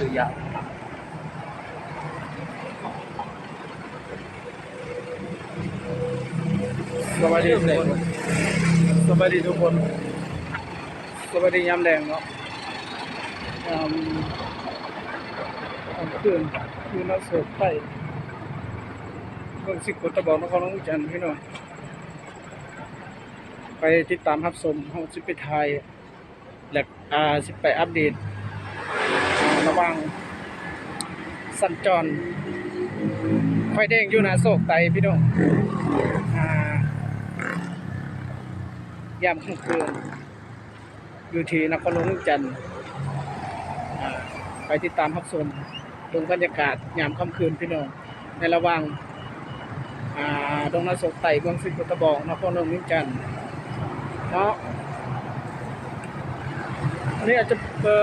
ຊື້ຢາ. ສະບາຍດີທຸກຄົນ ສະບາຍດີທຸກຄົນ ສະບາຍດີຍາມແລງເນາະ ຍາມກາງຄືນ ຢູ່ນະໂສກໃຕ້ ເມືອງສິງໂຕຕະບອງ ນະຄອນຫຼວງວຽງຈັນ ພີ່ນ້ອງ ໄປຕິດຕາມຮັບຊົມ ເຮົາຊິໄປຖ່າຍ ແລະ ອ່າ ຊິໄປອັບເດດ ອ່າ ລະຫວ່າງສັນຈອນໄຟແດງຢູ່ນະໂຊກໄຕພີ່ນ້ອງ ອ່າ ຍາມກາງຄືນ ຢູ່ທີ່ນະຄອນຫຼວງວຽງຈັນ ອ່າ ໄປຕິດຕາມຮັບຊົມເບິ່ງບັນຍາກາດຍາມຄ່ຳຄືນພີ່ນ້ອງ ໃນລະຫວ່າງ ອ່າ ດົງນາໂສກໃຕ້ ເມືອງສິງໂຕຕະບອງ ນະຄອນຫຼວງວຽງຈັນເນາະ. ອັນນີ້ອາດຈະ ເອີ